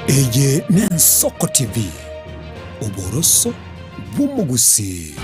Eye n'Ensoko TV, oboroso bw'omogusii.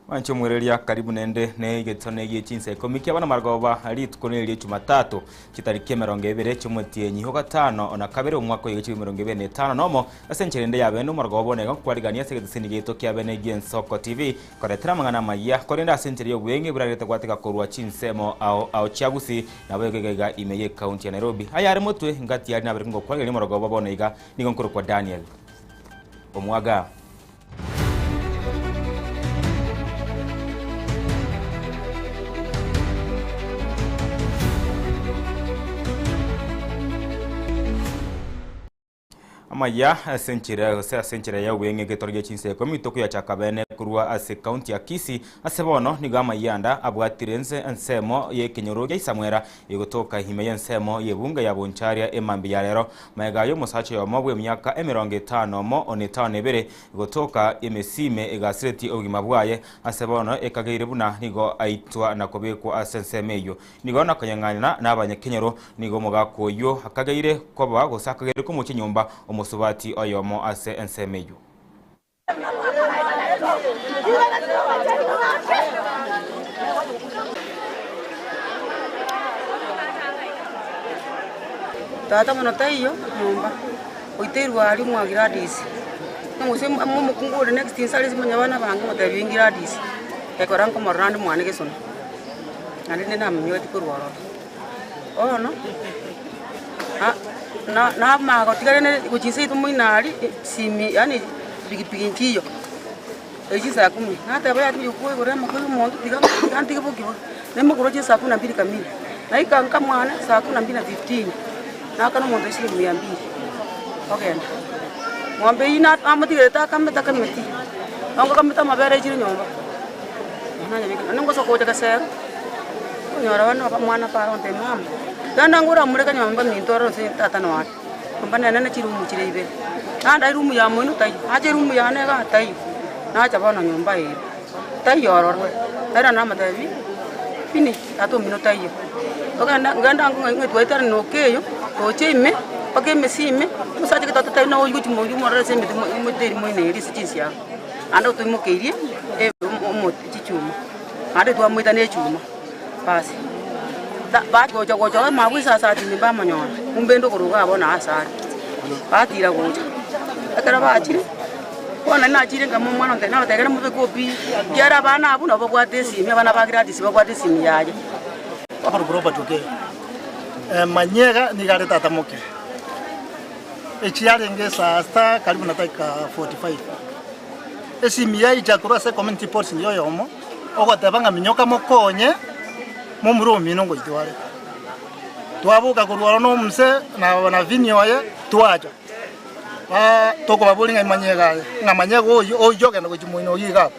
Mwanche omwereria karibu nende ne egetone gie chinsa ikomi kiaba namarogoba rituko nerie Jumatatu chitariki emerongo ebere chi'omotienyi ogatano na kabere omwaka oiga chilifu emerongo ebere na etano nomo ase enchera ende ya bene omorogoba one iga nkwarigania ase egeteseni giaito kia bene gi'Ensoko TV koretera amang'ana amayia korende ase enchera y'obweng'e burarete gwateka korwa chinsemo ao ao chia Gusii naboigo iga iga ime y'ecounty ya Nairobi. Ayare motwe ngati aria nabere ngokwageria omorogoba bono iga nigo nkorokwa Daniel Omwaga. Amaya ase enchera gose ase enchera ya obweng'e egetoro gia chinsa ikomi tokoyachaka bene korwa ase county ya Kisii ase bono nigo amayia anda abwatire ense ensemo y'ekenyoro gia Isamwera egotoka ime y'ensemo y'ebunge ya Boncharia emambia ya rero Magega y'omosacha oyomo bw'emiaka emerongo etano omo na etano na ebere gotoka emesime egasiretie obogima bwaye, ase bono ekageire buna nigo aitwa na kobekwa ase ensemo eyio. Nigo nakonyang'ana nabanyakenyoro, nigo omogaka oyio akageire koba gose akageire komochia nyomba omosubati oyomo ase ensemo eyio. Tata mono taiyo nyomba, oiteirwe aria mwa Gladys, ng'a gose omokungu ore next inse aria simanya abana bange ngotebi Gladys, ekero nkomorora ande mwane gesona, naende rinde namonyoreti korwa ororo. Bono, na namanya gotiga rende gochia inse yaito moino aria, esimi yaani pikipiki nchiyo, echi chinsa kumi, nateba yaya tigochi koigora amako ya omonto tiga tiga ntige boki bo, naimokerwa chinsa kumi na mbili kamili, naika nka mwane saa kumi na mbili na fifteen, naakana omonto eshilingi mia mbili, ogenda. Ng'ombe eywo na namotigerete akamete akameti, nonye kamete amabere aichire nyomba, bono nanyabeka, naende ngosoka gocha gesero. Onyora abana aba omwana para ontebia mama, genda ngore amoreke nyomba minto ororo ase tata noare, nyomba nene ne chirumu chire ibere, naende erumu ya moino taiyo, nacha erumu yane igaa taiyo, nacha bono nyomba eye, taiyo ororo. Ere namotebia finish tata omino taiyo, ogenda ngenda ng'a ng'a twaeterana okeyo, roche ime, mpaka emesie ime, omosacha gete totebi naye oywo gochia moywo omorore ase emete mo emete eria moino eria ase chinsiaga, naende otoimokeirie omote chichuma. Naende twamoita ne echuma, basi bagocha gocha amabwe esasati mbamonyora, kumbe inde okorwa iga bono ase are, batira gocha. Ekero bachire, bono nari nachire nkama omwana onte nabatebia ekero mobeke obi, ekiagera abana abwo nabo babwate esimi, abana ba Gladys babwate esimi yaye. Akorokwa Robert Okello, Manyega nigo are tata moke, echi yarenge saa sita karibu na dakika 45. Esimi yaicha korwa ase community policing yoyomo ogoteba ng'a minyoka mokonye momura omino ngoitware. Twaboka korwa ororo na omuse na na Vinny oye twacha ba tokobaboria ng'a manyega aye ng'a manyega oyio oyio ogenda gochia moino oyio iga abwo.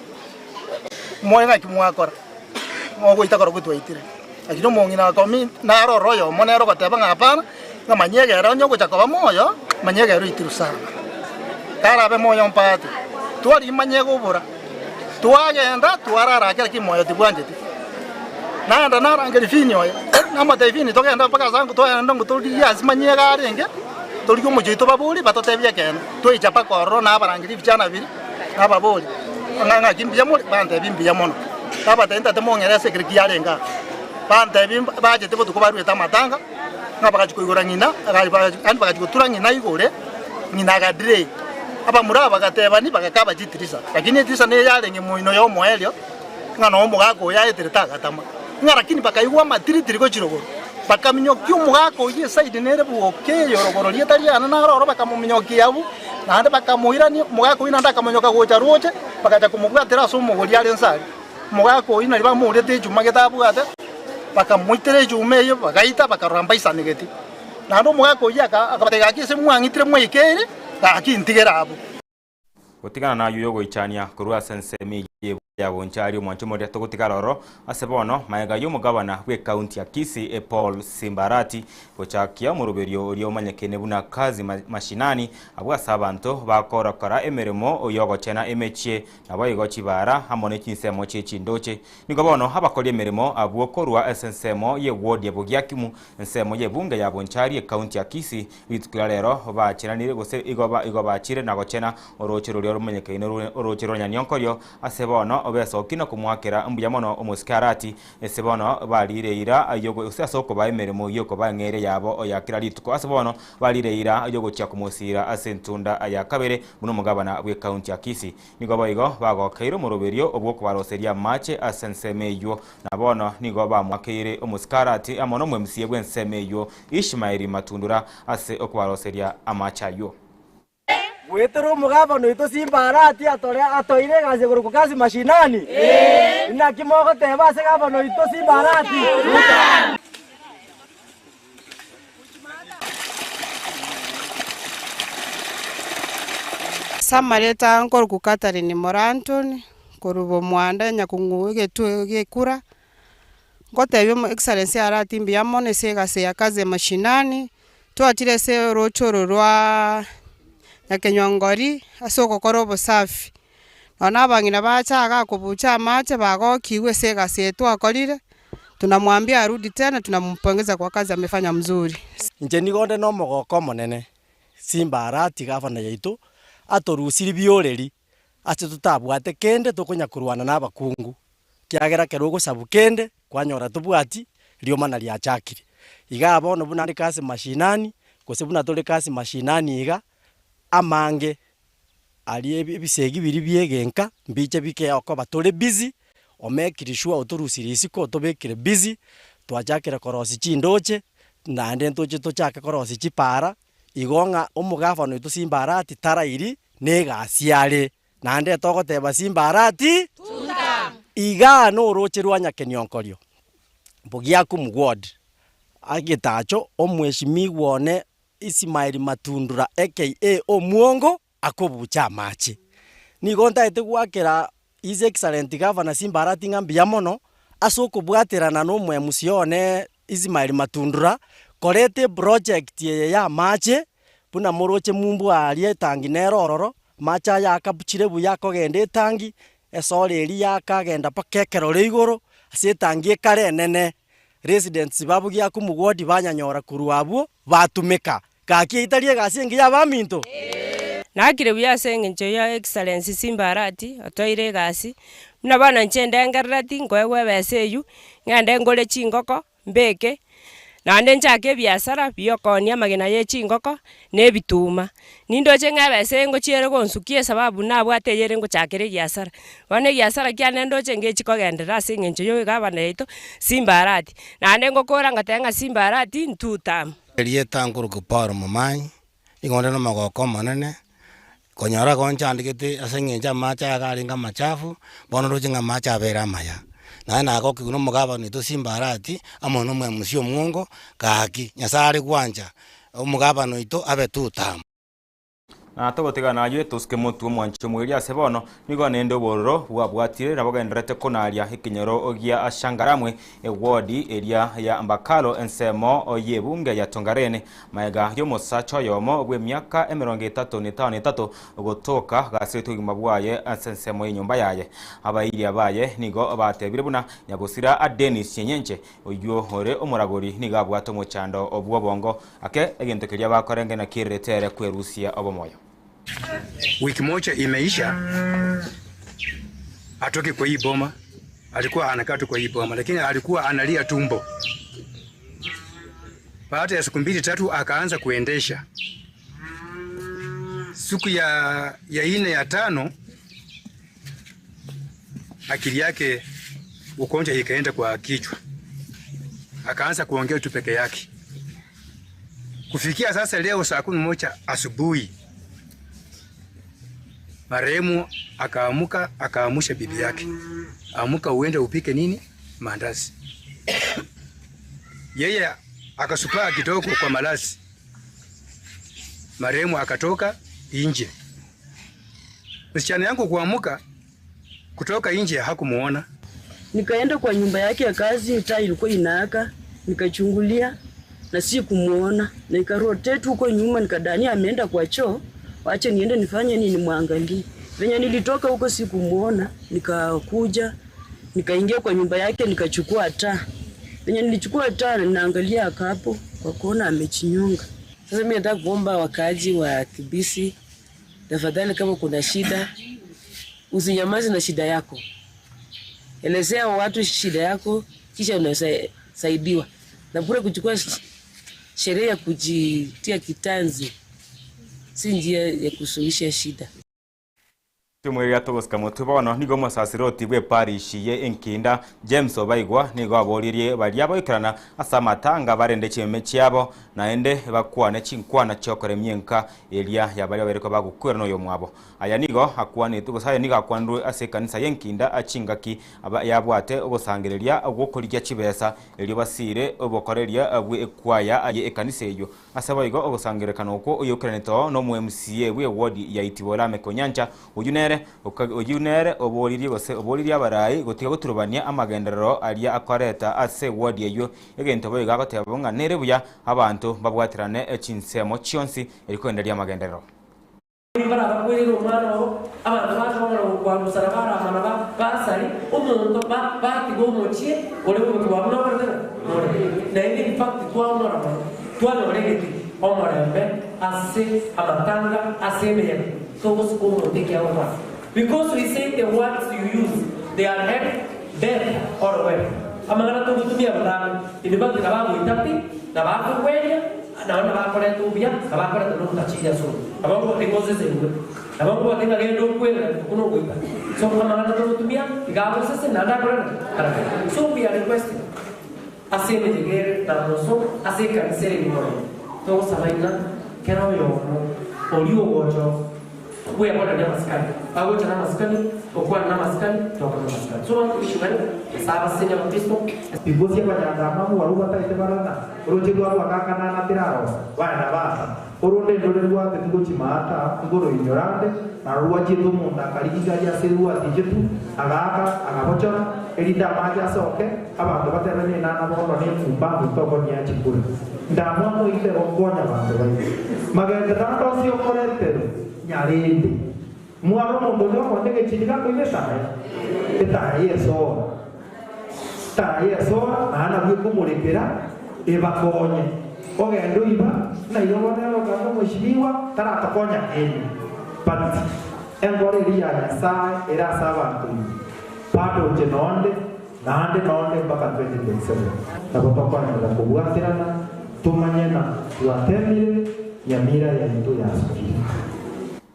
Moe ng'aki mwakora mogoita korokwo twaitire. Lakini omong'ina akomi naro oro oyomo nere ogoteba ng'a hapana ng'a manyega ere onye ogocha koba moyo manyega ere oitirwe sana. Karabe moyo mpate, twarigia manyega obora, twagenda twarara kera ki moyo tibwancheti. Naenda narangeria Fini oye, namotebia Fini togende mpaka ase ango twagenda ngo torigie ase manyega arenge, torigie omochie oito baborie batotebie ekeene. Twaicha mpaka ororo nabarangeria ebichana biria, nababoria, ng'a ng'aki mbuya more? Bantebia mbuya mono. Nabatebia ntagete mong'ere ase ekero kiarenge aa. Bantebia bachete botuko baruete amatanga, ng'a bagachia koigora ng'ina, yaani bagachia gotura ng'ina igore. Ng'ina agadirei. Abamura aba bagatebani, bagakaba chitirisa. Lakini etirisa neye yarenge moino y'omoerio, ng'a noo omogaka oyo aeterete agatama. Ng'a lakini bakaigwa amatiritiri gochia rogoro, bakaminyokia omogaka oyio esaidi nere bwoka eye rogoro rieta riane naro oro bakamominyokia abwo, naende bakamoirania, omogaka oyio naende akamonyoka gocha roche, bagacha komobwatera ase omogori are nse aria. Omogaka oyio naria bamourete echuma gete abwate, bakamoitera echuma eyio, bagaita, bakarora mbaisanegeti. Naende omogaka oyio akabatebia, Gaki ase mwang'itire mwaikeire, gaki ntigere abwo. Gotigana nayio yogoichania korwa ase ensemo. ensemo eye ya Bonchari omwancho omoria togotigara ororo ase bono magega y'omogabana bw'ekaunti ya Kisii Paul Simbarati gochakia omoroberio oria omanyekene buna Kazi Mashinani abwo ase abanto bakorokora emeremo y'ogochena emechie naboigo chibara amo ne chinsemo chie chindoche. Nigo bono abakori emeremo abwo korwa ase ensemo y'eward ya Bogiakimu ensemo y'ebunge ya Bonchari ekaunti ya Kisii rituko ria rero bacheranire gose igo igo bachire na gochena oroche roria romanyekaine oroche rwa Nyanionkorio ase bono besoki na komwakera mbuya mono omosike Arati ase bono barire eira gose ase okoba emeremo y'okoba eng'eria yabo ya kera rituko ase bono barire eira y'ogochia komosira ase entunda ya kabere buna omogabana bw'ekaunti ya Kisii. Nigo boigo bagokeire omoroberio obw'okobaroseria amache ase ensemo eywo na bono nigo bamwakeire omosike Arati amo na omwMCA bw'ensemo eywo Ishmael Matundura ase okobaroseria amache aywo. Goetera omogabana oito Simba Arati atore atoeire egasi ekorokwa Kazi Mashinani. Inaki mogoteba ase gabana oito Simba Arati? Ase amareta nkorokwa Catherine Morantoni, korwa Bomwanda nyakong'u egetwe gekura, ngotebia omo excellency Arati mbuya mono ase egasi ya kazi ya mashinani, twachire ase oroche oro rwaa Nyakenyongori ase ogokora obosafi. Nonya na abang'ina bacha igaa kobucha amache bagokigwe ase egasi eye twakorire, tunamwambia arudi tena tunampongeza kwa kazi amefanya mzuri. Inche nigo onde nomogoko omonene, Simba Arati gavana yaito atorusirie bioreri ase totabwate kende tokonya korwana na abakungu, kiagera ekero ogosabu kende kwanyora tobwati riomana riachakire. Igaa bono buna ande ase mashinani gose buna tore ase mashinani iga, amange aria ebisegi biria bia egenka mbiche bike okoba tore busy, omekire sure otorusirie isiko otobekire busy, twachakire korosia chindoche, naende ntoche tochake korosia chipara, igo ng'a omogavana oito Simba Arati tarairi na egasi are, naende togoteba Simba Arati igaa noroche rwa Nyakenionkorio, Bogiakumu ward, agetacho omweshimiwa one Ismael Matundura aka Omwongo akobucha amache. Nigo ntagete goakera His Excellency Governor Simba Arati ng'a mbuya mono ase okobwaterana na omwemusia one Ismael Matundura koreta eproject eye ya amache buna moroche mumbu aaria etangi nere ororo, amache aya akabuchire buya akogenda etangi, esora eria yakagenda mpaka ekerore igoro ase etangi ekare enene. Residents ba Bugiakumu ward banyanyora korwa abwo batumeka. Gaki eyio tari egasi engiya abaminto? Nakire buya ase eng'encho ya Excellency Simba Arati otoire egasi, buna bono inche ndengerereti nkoegwa ebesa eywo, ng'ende ngore chingoko mbeke, naende nchake ebiasara bia okoonia amagena ya echingoko na ebituma. Nindoche ng'a ebesa eye ngochia ere gonsukia esababu nabwate eyere ngochakera egiasara. Bono egiasara kiane ndoche ngechi kogenderera ase eng'encho ya egavana yaito Simba Arati. Naende ngokora ngoteba ng'a Simba Arati ntutamu. Erieta nkorokwa Paulo Momanyi, nigo onde nomogoko omonene, konyora igo nchandegete ase eng'encho amache aya arenge amachafu, bono ndoche ng'a amache abeire amaya. Naende nagokigwa na omogabana oito Simba Arati, amo na omwemusi omwongo, gaki, Nyasaye are gwancha, omogabana oito abe two-term. Na togotigana ayio tosuke motwe omwanchi omoerio ase bono, nigo nende obororo bwabwatire na bogendererete konaria ekenyoro gia Shangaramwe, ewodi eria ya Mbakalo ensemo y'ebunge ya Tongareni, magega y'omosacha oyomo bw'emiaka 33 gotoka gasiretwe obogima bwaye ase ensemo y'enyomba yaye. Abairia baye nigo batebire buna nyagosira Dennis Nyenyenche oyio ore omoragori nigo abwate omochando bw'obongo ake egento keria bakorenge nakiererete ere kwerusia obomoyo. Wiki moja imeisha, atoke kwa hii boma. Alikuwa anakaa tu kwa hii boma, lakini alikuwa analia tumbo. Baada ya siku mbili tatu akaanza kuendesha. Siku ya nne ya tano akili yake ugonjwa ikaenda kwa kichwa, akaanza kuongea tu peke yake. Kufikia sasa leo saa 11 asubuhi marehemu akaamuka, akaamusha bibi yake, amuka uende upike nini mandazi. Yeye akasupaa kidogo kwa malazi, marehemu akatoka nje. Msichana yangu kuamuka Kutoka nje hakumuona. Nikaenda kwa nyumba yake ya kazi, taa ilikuwa inaaka, nikachungulia na si kumuona, nikarotate huko nyuma, nikadania ameenda kwa choo, wache niende nifanye nini, nimwangalie. Venye nilitoka huko sikumuona, nikakuja nikaingia kwa nyumba yake nikachukua taa. Venye nilichukua taa, ninaangalia akapo kwa kuona amechinyonga. Sasa mimi nataka kuomba wakaaji wa Kibisi, tafadhali, kama kuna shida usinyamaze na shida yako, elezea watu shida yako, kisha unasaidiwa na bure. Kuchukua sheria ya kujitia kitanzi si njia ya kusuluhisha shida. Timweria togosika motwe bono nigo omosasiroti bw'eparish ye enkinda James Obaigwa nigo aboririe baria bagoikerana ase amatanga barende chimeme chiabo naende bakwane chinkwana chiokoremia enka eria ya baria baberekwa bagokwera na oyomwabo. Aya nigo akwanetwe gose aya nigo akwanirwe ase ekanisa y'enkinda chingaki yabwate ogosangereria gwokorigia chibesa erio basire obokoreria bwe ekwaya ye ekanisa eywo. Ase boigo ogosangererekana okwo oyoikeranete oo na omo MCA bwe eward ya Itibo Lameck Onyancha oywo nere oyio nere oboririe gose oboririe abarai gotiga goturubania amagenderero aria akoreta ase eward eyio egento boigo agoteba ng'a nere buya abanto babwaterane chinsemo chionsi erio kogendereria amagenderero. Barabakwere omwana oo, abanto batong'ana gokwarusa na baramana ba basari omonto ba batiga omochie ore omochie bwabo nokorete ng'a more. Naende in fact twaomora mono, twanyora egetiki omorembe ase amatanga ase emeyega togosika omonto ekiagokora because we say the words you use they are health, death or wealth. Amang'ana togotumia botambe in fact nabagoita pi, nabakogwenia. Nabo nabakorete obuya, na bakorete nogotachiria ase obuya. Nabo nkobate ngosesenigwe, nabo nkobate ng'a genda okwere na rituko nogoita. So amang'ana togotumia iga agosese naende akorere arakare. So we are requesting ase emechega ere na moso ase ekanisa ere y'Omonene, togosaba ing'a kera oyomo oria ogocha bwekorania amasikani, agocha namasikani, okwana namasikani, tokore namasikani. So banto b'Ishmael, Nyasae abasesenie abakristo. Ingosia abanyandamwamu barabwo bataete barana, oroche rwabo agakana tirarosa, baye na basa. Korende ndore rwatetwe gochia maata, nkoroinyora nde, narwo rwachiete omonto akarigia aria ase rwatichetwe, agaaka, akabochora, erinde amache asoke, abanto batebe nenana bono nekumba ng'u tokonia chikura. Ndamwamu oite gokonya abanto baito. Magenderero ande onsi okoreterwe, nyarende. Mware omonto oria okonde egechini gakoiba etaya, etaya y'esoora, etaya y'esoora, naende nabwo ekomorekera ebakonye. Ogende oiba, ng'a igo bono ere ogamba omweshimiwa taratokonya kende. But enkoro eria ya Nyasae ere ase abanto ime, bado inche nonde, naende nonde mpaka 2027. Nabo tokonyarera kobwaterana, tomanye ng'a twatemire, nyamira yaito yasukire.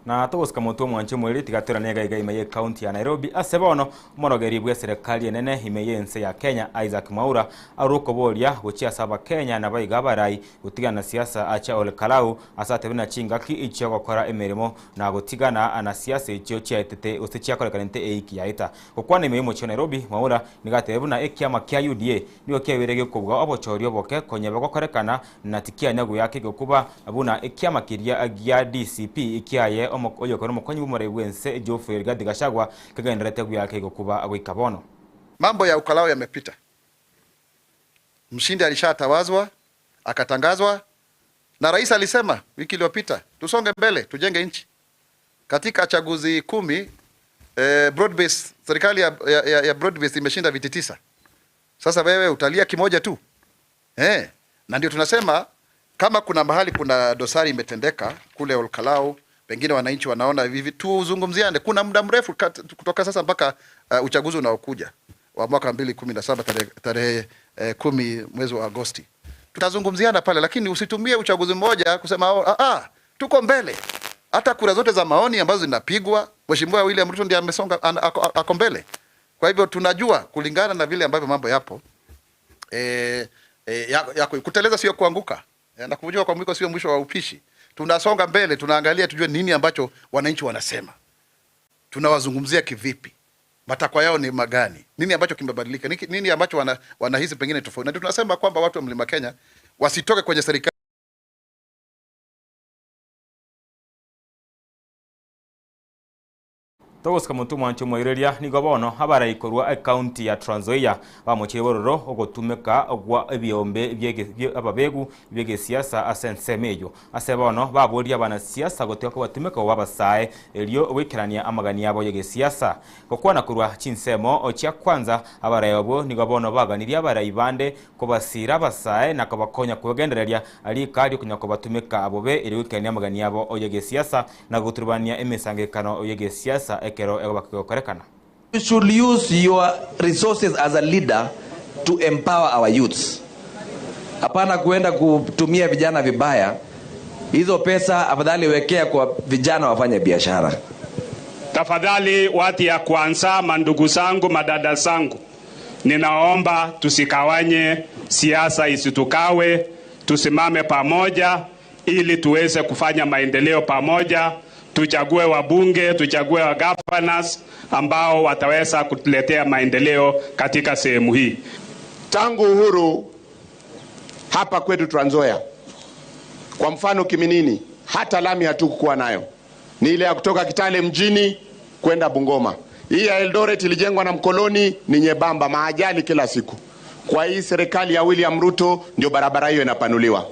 Na togosika motwe omwanche omoerio tiga toirane iga iga ime ye county ya Nairobi ase bono omorogeri bw'eserekari enene ime y'ense ya Kenya Isaac Mwaura arure okoboria gochia ase abakenya nabaiga abarai gotigana na siasa chia Ol Kalou ase atebire na chingaki chiogokora emeremo na gotigana na siasa echio chiaetete gose chiakorekanete eiki yaeta. Gokwana ime y'omochie o Nairobi Mwaura nigo atebire buna ekiama kia UDA nigo kiabeire gekobua obochori oboke konya bogokorekana na tikianya goyaka egokuba buna ekiama keria gia DCP kiaye oyokore omokonyi bw'omorai bw'ense Geoffrey Rigathi Gachagua kegendererete goyaka egokuba goika bono. Mambo ya Ukalao yamepita. Mshindi alishatawazwa, akatangazwa na rais alisema wiki iliyopita tusonge mbele tujenge nchi. Katika chaguzi kumi eh, broad base, serikali ya, ya, ya broad base imeshinda viti tisa. Sasa wewe utalia kimoja tu eh? Na ndio tunasema kama kuna mahali kuna dosari imetendeka kule Olkalau, pengine wananchi wanaona hivi, tuzungumziane. Kuna muda mrefu kutoka sasa mpaka uh, uchaguzi unaokuja wa mwaka 2017 tarehe tarehe eh, kumi mwezi wa Agosti tutazungumziana pale, lakini usitumie uchaguzi mmoja kusema oh, ah, ah, tuko mbele. Hata kura zote za maoni ambazo zinapigwa, Mheshimiwa William Ruto ndiye amesonga ako, ako mbele. Kwa hivyo tunajua kulingana na vile ambavyo mambo yapo e, e, yako, yako, kuteleza sio kuanguka e, na kuvunjika kwa mwiko sio mwisho wa upishi. Tunasonga mbele, tunaangalia tujue nini ambacho wananchi wanasema, tunawazungumzia kivipi, matakwa yao ni magani, nini ambacho kimebadilika, nini ambacho wana, wanahisi pengine tofauti. Na ndio tunasema kwamba watu wa Mlima Kenya wasitoke kwenye serikali. Togosika monto omwanche omoiroria, nigo bono abarai korwa ecounty ya Trans Nzoia bamochire bororo ogotumeka gwa ebiombe bi'ababegu bi'egesiasa ase ensemo eyio. Ase bono baborie abanasiasa gotiga kobatumeka koba abasae erio goikerania amagani abo y'egesiasa. Gokwana korwa chinsemo chia kwanza abarai abwo nigo bono baganirie abarai bande kobasiira abasae na kobakonya kwegendereria rika riokonya kobatumeka bobe erio goikerania amagani abo y'egesiasa na goturubania emesangererekano y'egesiasa ekero egoba kegokorekana. You should use your resources as a leader to empower our youths. Hapana kuenda kutumia vijana vibaya. Hizo pesa afadhali wekea kwa vijana wafanye biashara. Tafadhali watu ya kwanza, mandugu zangu, madada zangu, ninaomba tusikawanye siasa, isitukawe, tusimame pamoja ili tuweze kufanya maendeleo pamoja. Tuchague wabunge, tuchague wa governors ambao wataweza kutuletea maendeleo katika sehemu hii. Tangu uhuru hapa kwetu Trans Nzoia, kwa mfano Kiminini, hata lami hatukuwa nayo, ni ile ya kutoka Kitale mjini kwenda Bungoma. Hii ya Eldoret ilijengwa na mkoloni, ni nyebamba, maajali kila siku. Kwa hii serikali ya William Ruto ndio barabara hiyo inapanuliwa.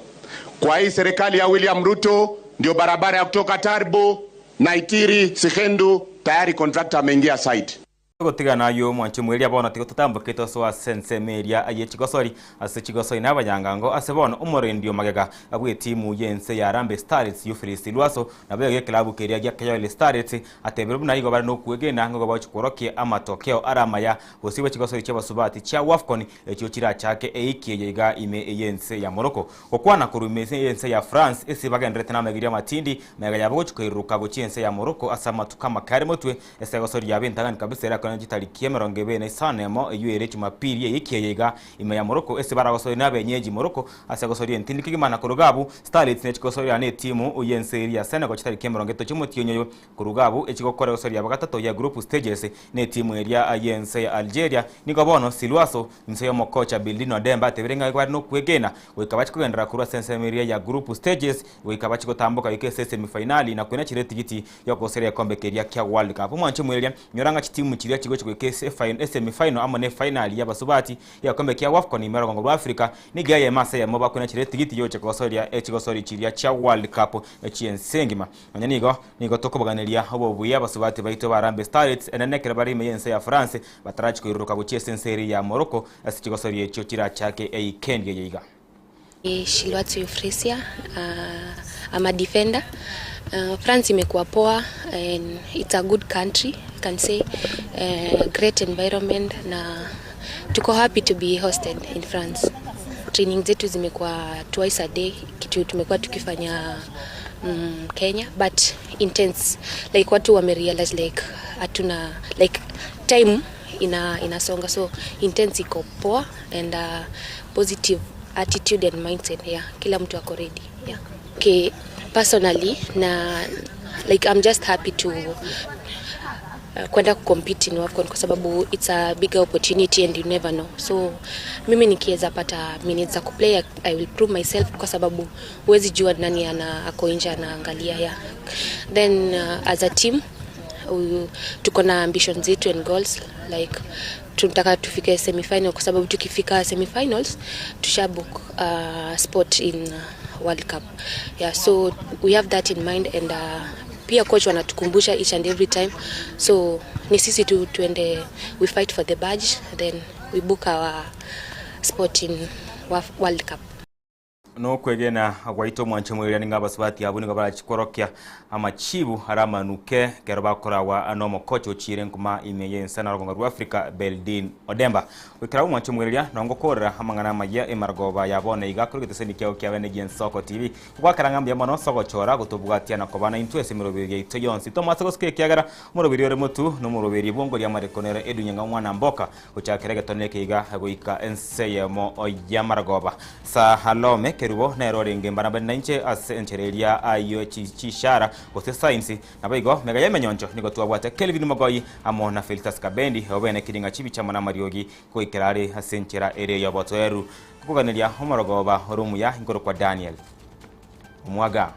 Kwa hii serikali ya William Ruto ndio barabara ya kutoka Tarbo, Naitiri, Sikhendu tayari contractor ameingia site. Gotigana ayio mwanche mweria bono tigo totambokete osoa ase ensemo eria ye chigosori ase chigosori na abanyangango ase bono omorendi omagega bw'etimu y'ense ya Harambee Starlets Euphrase Lwaso nabo igo eklabu keria gia Kayole Starlets atebire buna igo bare nokwegena ng'a igo bagochia kworokia amatokeo are amaya gose bwe chigosori chi'abasubati chia Wafcon echio chirachake eiki eye iga ime y'ense ya Morocco. Gokwana korwa ime y'ense ya France ase bagendererete namaigerio amatindi magega yabo gochia koiruruka gochia ense ya Morocco ase amatuko amake are motwe Ase egosori yabo entang'ani kabisa erakwane chitariki emerongo ebere na isano nemo, eyio ere Jumapili eyiki eye iga ime ya Morocco, ase baragosori nabenyeji Morocco ase egosori entindi kegima na koruga abwo Starlets nechigosoria na etimu y'ense eria ya Senegal chitariki emerongo etato chi'omotienyi oyo. Koruga abwo echigokora egosori yabo gatato ya group stages na etimu eria y'ense ya Algeria. Nigo bono Silwaso inse y'omokocha Bildino Demba atebire ng'a bare nokwegena goika bache kogenderera korwa ase ensemo eria ya group stages goika bache gotamboka goika ase esemifinali na kwena chire tigiti Yogoseria egekombe keria kia World Cup. Omwanche omoereria, nyora ng'a chitimu chiria chigochia goika ase esemi-final amo ne finali y'abasubati y'egekombe kia Wafcon ime orogongo rwa Africa nigo eyemo ase eyemo bakwena etigiti yogochia kogosoria echigosori chiria chia World Cup chi'ense engima. Nonya nigo, nigo tokoboganeria obobuya abasubati baito ba Harambee Starlets enene ekero bare ime y'ense ya France batarachi koiruruka gochia ase ense eria ya Morocco ase chigosori echio chirachake eikendi eye iga. Shilwatso Euphrasia, I'm a defender. France imekuwa poa and it's a good country, I can say. Great environment na tuko happy to be hosted in France. Training zetu zimekuwa twice a day, kitu tumekuwa tukifanya Kenya but intense. Like watu wame realize like hatuna like time ina inasonga so intense iko poa and positive attitude and mindset yeah kila mtu ako ready yeah okay personally na like I'm just happy to kwenda kucompete in WAFCON kwa sababu it's a bigger opportunity and you never know so mimi nikiweza pata minutes za kuplay I will prove myself kwa sababu huwezi jua nani ana ako nje anaangalia yeah then as a team tuko na ambition zetu and goals like tunataka tufike semifinal kwa sababu tukifika semifinals tusha book spot in World Cup yeah so we have that in mind and pia coach wanatukumbusha each and every time so ni sisi tu tuende we fight for the badge then we book our spot in World Cup. Nokwegena gwaito omwanche moirani ng'a abasubati abwo nigo barachie kworokia amachibu are amanuke ekero bakoragwa nomokocha ochiire nkuma ime y'ense na orogongo rwa Africa Beldin Odemba. Goikera abwo omwanche omoireria nongokorera amang'ana amayia emaragoba ya bono iga kore egeteseni kiao kia bene gi'Ensoko TV. Goakera ng'a mbuya mono ase ogochora gotobwatia na koba naintwe ase emeroberi yaito yonsi. Tomase gosika ekiagera omoroberi ore motu nomoroberi bw'ongoria amareko nere edunya ng'a omwana mboka Gochakera egetone eke iga goika ense eyemo y'amaragoba. Salome Kerubo nere orenge mbarabare nainche ase enchera eria ayio chishara gose signs. Naboigo mega y'emenyoncho nigo twabwate Kelvin Mogoi amo na Felistus Kabendi abwo bene kiringa chibicha amo namariogi goikera are ase enchera ere y'obotoereru. Kokoganeria omorogoba ore omuya inkorokwa Daniel Omwaga.